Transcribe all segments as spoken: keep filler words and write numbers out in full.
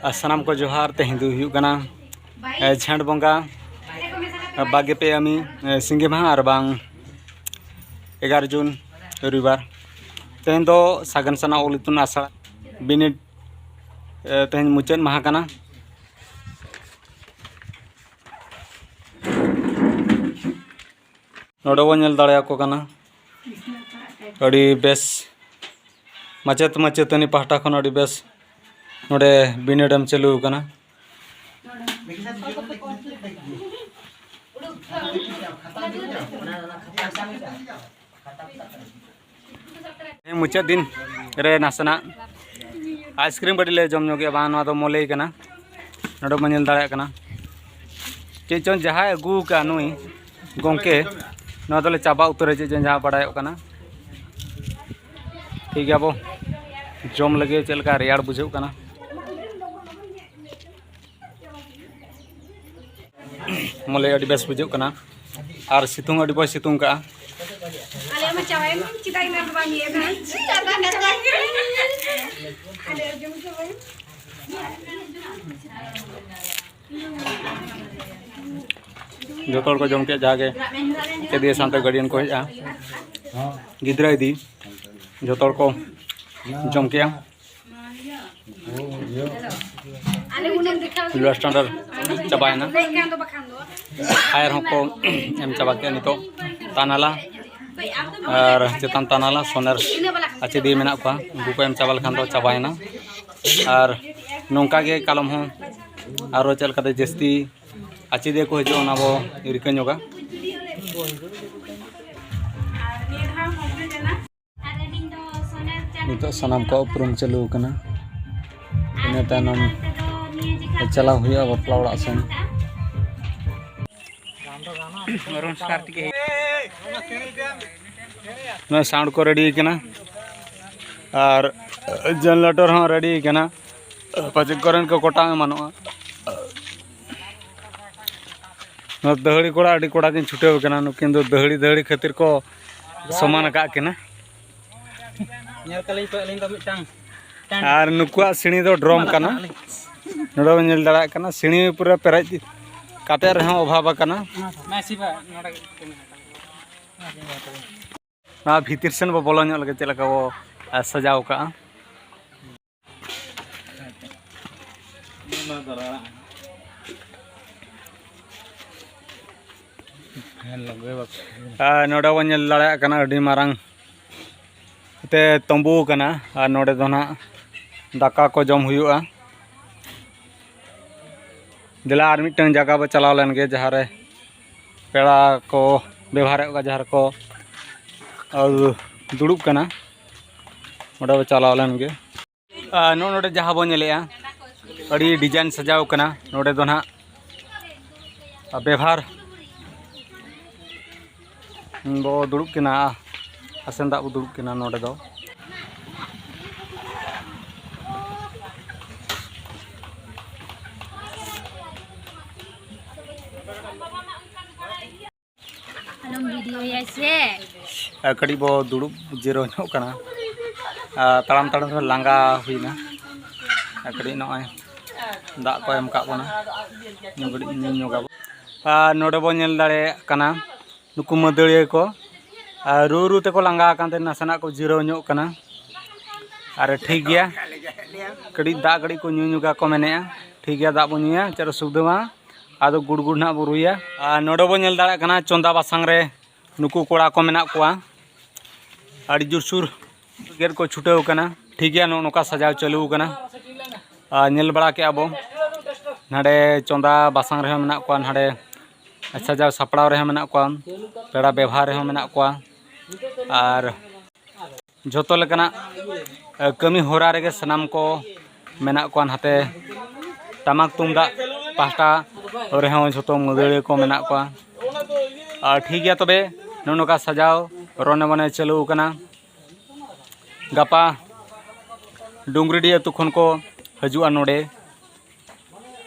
ᱟᱨ ᱥᱟᱱᱟᱢ ᱠᱚ ᱡᱚᱦᱟᱨ᱾ ᱛᱮᱦᱮᱧ ᱫᱚ ᱦᱩᱭᱩᱜ ᱠᱟᱱᱟ, ᱮ, ᱡᱷᱮᱸᱴ ᱵᱚᱸᱜᱟ, ᱮ, ᱵᱟᱜᱮ ᱯᱮ ᱟᱢᱤ, ᱮ, ᱥᱤᱸᱜᱮ ᱢᱟᱦᱟ ᱟᱨ ᱵᱟᱝ ᱮᱜᱟᱨᱚ ᱡᱩᱱ ᱨᱚᱵᱤᱵᱟᱨ᱾ ᱛᱮᱦᱮᱧ ᱫᱚ ᱥᱟᱜᱮᱱ ᱥᱟᱱᱟ ᱚᱞ ᱤᱛᱩᱱ ᱟᱥᱲᱟ ᱵᱤᱱᱤᱰ, ᱮ, ᱛᱮᱦᱮᱧ ᱢᱩᱪᱟᱹᱫ ᱢᱟᱦᱟ ᱠᱟᱱᱟ᱾ ᱱᱚᱰᱮ ᱵᱚᱱ ᱧᱮᱞ ᱫᱟᱲᱮᱭᱟᱠᱚ ᱠᱟᱱᱟ, ᱟᱹᱰᱤ ᱵᱮᱥ ᱢᱟᱪᱮᱛ ᱢᱟᱪᱮᱛᱟᱹᱱᱤ ᱯᱟᱦᱴᱟ ᱠᱷᱚᱱ ᱟᱹᱰᱤ ᱵᱮᱥ ᱱᱚᱰᱮ ᱵᱤᱱᱤᱰ ᱮᱢ ᱪᱟᱹᱞᱩ ᱟᱠᱟᱱᱟ᱾ ᱛᱮᱦᱮᱧ ᱢᱩᱪᱟᱹᱫ ᱫᱤᱱ ᱨᱮ ᱱᱟᱥᱮᱱᱟᱜ ᱟᱭᱤᱥᱠᱨᱤᱢ ᱵᱟᱹᱴᱤ ᱞᱮ ᱡᱚᱢ ᱧᱚᱜᱮᱜᱼᱟ, ᱵᱟᱝ, ᱱᱚᱣᱟ ᱫᱚ ᱢᱚᱞᱮᱭ ᱠᱟᱱᱟ᱾ ᱱᱚᱰᱮ ᱵᱚᱱ ᱧᱮᱞ ᱫᱟᱲᱮᱭᱟᱜ ᱠᱟᱱᱟ, ᱪᱮᱫ ᱪᱚᱝ ᱡᱟᱦᱟᱸᱭ ᱟᱹᱜᱩ ᱟᱠᱟᱫ ᱱᱩᱭ ᱜᱚᱢᱠᱮ, ᱱᱚᱣᱟ ᱫᱚᱞᱮ ᱪᱟᱵᱟ ᱩᱛᱟᱹᱨᱟ, ᱪᱮᱫ ᱪᱚᱝ ᱡᱟᱦᱟᱸ ᱵᱟᱰᱟᱭᱚᱜ ᱠᱟᱱᱟ᱾ ᱴᱷᱤᱠ ᱜᱮᱭᱟ, ᱟᱵᱚ ᱡᱚᱢ ᱞᱟᱹᱜᱤᱫ ᱪᱮᱫ ᱞᱮᱠᱟ ᱨᱮᱭᱟᱲ ᱵᱩᱡᱷᱟᱹᱜ ᱠᱟᱱᱟ᱾ ᱢᱚᱞᱮ ᱟᱹᱰᱤ ᱵᱮᱥ ᱵᱩᱡᱷᱟᱹᱜ ᱠᱟᱱᱟ, ᱟᱨ ᱥᱤᱛᱩᱝ ᱟᱹᱰᱤ ᱵᱚᱭ ᱥᱤᱛᱩᱝ ᱠᱟᱜᱼᱟ᱾ ᱟᱞᱮ ᱢᱟ ᱪᱟᱵᱟᱭᱮᱱ, ᱪᱮᱫᱟᱜ ᱤᱱᱟᱹ ᱫᱚ ᱵᱟᱢ ᱤᱭᱟᱹᱭᱮᱫᱟ? ᱟᱞᱮ ᱡᱚᱢ ᱪᱟᱵᱟᱭᱮᱱ᱾ ᱡᱚᱛᱚ ᱦᱚᱲ ᱠᱚ ᱡᱚᱢ ᱠᱮᱫ, ᱡᱟᱜᱮ ᱪᱮᱫ ᱤᱭᱟᱹ ᱥᱟᱶᱛᱮ ᱜᱟᱨᱰᱤᱭᱟᱱ ᱠᱚ ᱦᱮᱡᱼᱟ, ᱜᱤᱫᱽᱨᱟᱹ ᱤᱫᱤ, ᱡᱚᱛᱚ ᱦᱚᱲ ᱠᱚ ᱡᱚᱢ ᱠᱮᱜᱼᱟ᱾ ᱞᱟᱥᱴ ᱥᱴᱟᱱᱰᱟᱨᱰ ᱪᱟᱵᱟᱭᱮᱱᱟ᱾ ᱦᱟᱭᱟᱨ ᱦᱚᱸᱠᱚ ᱮᱢ ᱪᱟᱵᱟ ᱠᱮᱜᱼᱟ ᱱᱤᱛᱚᱜ ᱛᱟᱱᱟᱞᱟ, ᱟᱨ ᱪᱮᱛᱟᱱ ᱛᱟᱱᱟᱞᱟ ᱥᱚᱱᱮᱨ ᱟᱪᱮᱫᱤᱭᱟᱹ ᱢᱮᱱᱟᱜ ᱠᱚᱣᱟ, ᱩᱱᱠᱩ ᱠᱚ ᱮᱢ ᱪᱟᱵᱟ ᱞᱮᱠᱷᱟᱱ ᱫᱚ ᱪᱟᱵᱟᱭᱮᱱᱟ᱾ ᱟᱨ ᱱᱚᱝᱠᱟ ᱜᱮ ᱠᱟᱞᱚᱢ ᱦᱚᱸ ᱟᱨᱚ ᱪᱮᱫ ᱞᱮᱠᱟᱛᱮ ᱡᱟᱹᱥᱛᱤ ᱟᱪᱮᱫᱤᱭᱟᱹ ᱠᱚ ᱦᱤᱡᱩᱜᱼᱟ, ᱚᱱᱟ ᱵᱚ ᱨᱤᱠᱟᱹ ᱧᱚᱜᱟ᱾ ᱱᱤᱛᱚᱜ ᱥᱟᱱᱟᱢ ᱠᱚᱣᱟᱜ ᱩᱯᱨᱩᱢ ᱪᱟᱹᱞᱩ ᱟᱠᱟᱱᱟ᱾ ᱤᱱᱟᱹ ᱛᱟᱭᱱᱚᱢ ᱪᱟᱞᱟᱣ ᱦᱩᱭᱩᱜᱼᱟ ᱵᱟᱯᱞᱟ ᱚᱲᱟᱜ ᱥᱮᱱ᱾ ᱱᱚᱣᱟ ᱥᱟᱣᱩᱱᱰ ᱠᱚ ᱨᱮᱰᱤ ᱠᱟᱱᱟ ᱟᱨ ᱡᱮᱱᱟᱨᱮᱴᱚᱨ ᱦᱚᱸ ᱨᱮᱰᱤ ᱠᱟᱱᱟ, ᱯᱟᱪᱮᱫ ᱠᱟᱨᱮᱱᱴ ᱠᱚ ᱠᱚᱴᱟᱣ ᱮᱢᱟᱱᱚᱜᱼᱟ᱾ ᱱᱚᱣᱟ ᱫᱟᱹᱦᱲᱤ ᱠᱚᱲᱟ, ᱟᱹᱰᱤ ᱠᱚᱲᱟ ᱠᱤᱱ ᱪᱷᱩᱴᱟᱹᱣ ᱠᱟᱱᱟ᱾ ᱱᱩᱠᱤᱱ ᱫᱚ ᱫᱟᱹᱦᱲᱤ, ᱫᱟᱹᱦᱲᱤ ᱠᱷᱟᱹᱛᱤᱨ ᱠᱚ ᱥᱚᱢᱟᱱ ᱟᱠᱟᱫ ᱠᱤᱱᱟ᱾ ᱧᱮᱞ ᱠᱟᱞᱤᱧ ᱯᱮ, ᱟᱹᱞᱤᱧ ᱫᱚ ᱢᱤᱫᱴᱟᱝ ᱟᱨ ᱱᱩᱠᱩᱣᱟᱜ ᱥᱤᱬᱤ ᱫᱚ ᱰᱨᱚᱢ ᱠᱟᱱᱟ᱾ ᱱᱚᱰᱮ ᱵᱚᱱ ᱧᱮᱞ ᱫᱟᱲᱮᱭᱟᱜ ᱠᱟᱱᱟ, ᱥᱤᱬᱤ ᱯᱩᱨᱟᱹ ᱯᱮᱨᱮᱡ ᱠᱟᱛᱮ ᱨᱮᱦᱚᱸ ᱚᱵᱷᱟᱵᱽ ᱟᱠᱟᱱᱟ᱾ ᱢᱟᱥᱤ ᱵᱟ, ᱱᱚᱰᱮ ᱜᱮ ᱛᱤᱸᱜᱩ ᱦᱟᱛᱟᱲ ᱢᱮ᱾ ᱱᱚᱣᱟ ᱵᱷᱤᱛᱤᱨ ᱥᱮᱱ ᱵᱚ ᱵᱚᱞᱚ ᱧᱚᱜ ᱞᱮᱜᱮ, ᱪᱮᱫ ᱞᱮᱠᱟ ᱵᱚ, ᱟ, ᱥᱟᱡᱟᱣ ᱠᱟᱜᱼᱟ᱾ ᱟᱨ ᱱᱚᱰᱮ ᱵᱚᱱ ᱧᱮᱞ ᱫᱟᱲᱮᱭᱟᱜ ᱠᱟᱱᱟ, ᱟᱹᱰᱤ ᱢᱟᱨᱟᱝ ᱛᱮ ᱛᱚᱸᱵᱩ ᱠᱟᱱᱟ, ᱟᱨ ᱱᱚᱰᱮ ᱫᱚ ᱱᱟᱦᱟᱜ ᱫᱟᱠᱟ ᱠᱚ ᱡᱚᱢ ᱦᱩᱭᱩᱜᱼᱟ᱾ ᱫᱮᱞᱟ, ᱟᱨ ᱢᱤᱫᱴᱟᱝ ᱡᱟᱭᱜᱟ ᱵᱚ ᱪᱟᱞᱟᱣ ᱞᱮᱱ ᱜᱮ, ᱡᱟᱦᱟᱸ ᱨᱮ ᱯᱮᱲᱟ ᱠᱚ ᱵᱮᱵᱷᱟᱨᱮᱫ ᱠᱚᱣᱟ, ᱡᱟᱦᱟᱸ ᱨᱮᱠᱚ, ᱟᱨ ᱫᱩᱲᱩᱵ ᱠᱟᱱᱟ, ᱚᱸᱰᱮ ᱵᱚ ᱪᱟᱞᱟᱣ ᱞᱮᱱ ᱜᱮ᱾ ᱟᱨ ᱱᱚᱜᱼᱚ ᱱᱚᱰᱮ ᱡᱟᱦᱟᱸ ᱵᱚᱱ ᱧᱮᱞᱮᱜᱼᱟ, ᱟᱹᱰᱤ design ᱥᱟᱡᱟᱣ ᱠᱟᱱᱟ᱾ ᱱᱚᱰᱮ ᱫᱚ ᱱᱟᱦᱟᱜ ᱵᱮᱵᱷᱟᱨ ᱵᱚ ᱫᱩᱲᱩᱵ ᱠᱟᱱᱟ, ᱟᱥᱮᱱ ᱫᱟᱜ ᱵᱚ ᱫᱩᱲᱩᱵ ᱠᱟᱱᱟ ᱱᱚᱰᱮ ᱫᱚ᱾ ᱟᱞᱚᱢ ᱵᱷᱤᱰᱤᱭᱳᱭᱟ ᱥᱮ᱾ ᱟᱨ ᱠᱟᱹᱴᱤᱡ ᱵᱚ ᱫᱩᱲᱩᱵ ᱡᱤᱨᱟᱹᱣ ᱧᱚᱜ ᱠᱟᱱᱟ᱾ ᱟᱨ ᱛᱟᱲᱟᱢ ᱛᱟᱲᱟᱢ ᱛᱮ ᱞᱟᱸᱜᱟ ᱦᱩᱭᱱᱟ᱾ ᱟᱨ ᱠᱟᱹᱴᱤᱡ ᱱᱚᱜᱼᱚᱭ ᱫᱟᱜ ᱠᱚ ᱮᱢ ᱠᱟᱜ ᱵᱚᱱᱟ, ᱧᱩ ᱠᱟᱹᱴᱤᱡ ᱧᱩ ᱧᱚᱜᱟᱵᱚ᱾ ᱟᱨ ᱱᱚᱰᱮ ᱵᱚ ᱧᱮᱞ ᱫᱟᱲᱮᱭᱟᱜ ᱠᱟᱱᱟ, ᱱᱩᱠᱩ ᱢᱟᱹᱫᱟᱹᱲᱤᱭᱟᱹ ᱠᱚ, ᱟᱨ ᱨᱩ ᱨᱩ ᱛᱮᱠᱚ ᱞᱟᱸᱜᱟ ᱟᱠᱟᱱ ᱛᱮ ᱱᱟᱥᱮᱱᱟᱜ ᱠᱚ ᱡᱤᱨᱟᱹᱣ ᱧᱚᱜ ᱠᱟᱱᱟ᱾ ᱟᱨ ᱴᱷᱤᱠ ᱜᱮᱭᱟ, ᱠᱟᱹᱴᱤᱡ ᱫᱟᱜ ᱠᱟᱹᱴᱤᱡ ᱠᱚ ᱧᱩ ᱧᱚᱜᱟ ᱠᱚ ᱢᱮᱱᱮᱫᱼᱟ᱾ ᱴᱷᱤᱠ ᱜᱮᱭᱟ, ᱫᱟᱜ ᱵᱚᱱ ᱧᱩᱭᱟ, ᱪᱮᱫ ᱚᱥᱩᱵᱤᱫᱷᱟ ᱵᱟᱝ᱾ ᱟᱫᱚ ᱜᱩᱲ ᱜᱩᱲ ᱱᱟᱦᱟᱜ ᱵᱚ ᱨᱩᱭᱟ᱾ ᱟᱨ ᱱᱚᱰᱮ ᱵᱚ ᱧᱮᱞ ᱫᱟᱲᱮᱭᱟᱜ ᱠᱟᱱᱟ, ᱪᱚᱸᱫᱟ ᱵᱟᱥᱟᱝ ᱨᱮ ᱱᱩᱠᱩ ᱠᱚᱲᱟ ᱠᱚ ᱢᱮᱱᱟᱜ ᱠᱚᱣᱟ, ᱟᱹᱰᱤ ᱡᱳᱨᱥᱳᱨ ᱜᱮᱫ ᱠᱚ ᱪᱷᱩᱴᱟᱹᱣ ᱠᱟᱱᱟ᱾ ᱴᱷᱤᱠ ᱜᱮᱭᱟ, ᱱᱚᱜᱼᱚ ᱱᱚᱝᱠᱟ ᱥᱟᱡᱟᱣ ᱪᱟᱹᱞᱩ ᱠᱟᱱᱟ᱾ ᱟᱨ ᱧᱮᱞ ᱵᱟᱲᱟ ᱠᱮᱜᱼᱟ ᱵᱚ, ᱱᱟᱰᱮ ᱪᱚᱸᱫᱟ ᱵᱟᱥᱟᱝ ᱨᱮᱦᱚᱸ ᱢᱮᱱᱟᱜ ᱠᱚᱣᱟ, ᱱᱟᱰᱮ ᱥᱟᱡᱟᱣ ᱥᱟᱯᱲᱟᱣ ᱨᱮᱦᱚᱸ ᱢᱮᱱᱟᱜ ᱠᱚᱣᱟ, ᱯᱮᱲᱟ ᱵᱮᱵᱷᱟᱨ ᱨᱮᱦᱚᱸ ᱢᱮᱱᱟᱜ ᱠᱚᱣᱟ᱾ ᱟᱨ ᱡᱷᱚᱛᱚ ᱞᱮᱠᱟᱱᱟᱜ, ᱮ, ᱠᱟᱹᱢᱤ ᱦᱚᱨᱟ ᱨᱮᱜᱮ ᱥᱟᱱᱟᱢ ᱠᱚ ᱢᱮᱱᱟᱜ ᱠᱚᱣᱟ᱾ ᱱᱟᱛᱮ ᱴᱟᱢᱟᱠ ᱛᱩᱢᱫᱟᱜ ᱯᱟᱦᱴᱟ ᱨᱮᱦᱚᱸ ᱡᱷᱚᱛᱚ ᱢᱟᱹᱫᱟᱹᱲᱤᱭᱟᱹ ᱠᱚ ᱢᱮᱱᱟᱜ ᱠᱚᱣᱟ᱾ ᱟᱨ ᱴᱷᱤᱠ ᱜᱮᱭᱟ, ᱛᱚᱵᱮ ᱱᱚᱜᱼᱚ ᱱᱚᱝᱠᱟ ᱥᱟᱡᱟᱣ ᱨᱚᱱᱮ ᱵᱚᱱᱮ ᱪᱟᱹᱞᱩ ᱟᱠᱟᱱᱟ᱾ ᱜᱟᱯᱟ ᱰᱩᱝᱜᱽᱨᱤᱰᱤ ᱟᱹᱛᱩ ᱠᱷᱚᱱ ᱠᱚ ᱦᱤᱡᱩᱜᱼᱟ ᱱᱚᱰᱮ᱾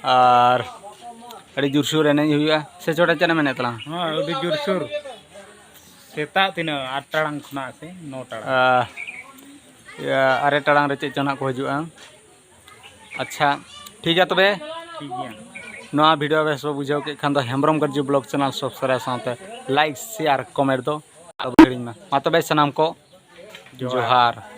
ᱟᱨ ᱟᱹᱰᱤ ᱡᱳᱨᱥᱳᱨ ᱮᱱᱮᱡ ᱦᱩᱭᱩᱜᱼᱟ᱾ ᱥᱮ ᱪᱚᱴᱟ ᱪᱮᱫ ᱮᱢ ᱢᱮᱱᱮᱫ ᱛᱟᱞᱟᱝᱟ? ᱦᱮᱸ, ᱟᱹᱰᱤ ᱡᱳᱨᱥᱳᱨ᱾ ᱥᱮᱛᱟᱜ ᱛᱤᱱᱟᱹᱜ, ᱟᱴ ᱴᱟᱲᱟᱝ ᱠᱷᱚᱱᱟᱜ ᱥᱮ ᱱᱚ ᱴᱟᱲᱟᱝ? ᱟᱨ, ᱤᱭᱟᱹ, ᱟᱨᱮ ᱴᱟᱲᱟᱝ ᱨᱮ ᱪᱮᱫ ᱪᱚ ᱱᱟᱜ ᱠᱚ ᱦᱤᱡᱩᱜᱼᱟ᱾ ᱟᱪᱪᱷᱟ, ᱴᱷᱤᱠ ᱜᱮᱭᱟ ᱛᱚᱵᱮ᱾ ᱴᱷᱤᱠ ᱜᱮᱭᱟ᱾ ᱱᱚᱣᱟ video ᱵᱮᱥ ᱯᱮ ᱵᱩᱡᱷᱟᱹᱣ ᱠᱮᱫ ᱠᱷᱟᱱ ᱫᱚ ᱦᱮᱢᱵᱨᱚᱢ ᱜᱟᱨᱡᱤ vlog channel subscribe ᱥᱟᱶᱛᱮ like, share, comment ᱫᱚ ᱟᱞᱚ ᱯᱮ ᱦᱤᱲᱤᱧ ᱢᱟ᱾ ᱢᱟ ᱛᱚᱵᱮ ᱥᱟᱱᱟᱢ ᱠᱚ ᱡᱚᱦᱟᱨ᱾ ᱡᱚᱦᱟᱨ᱾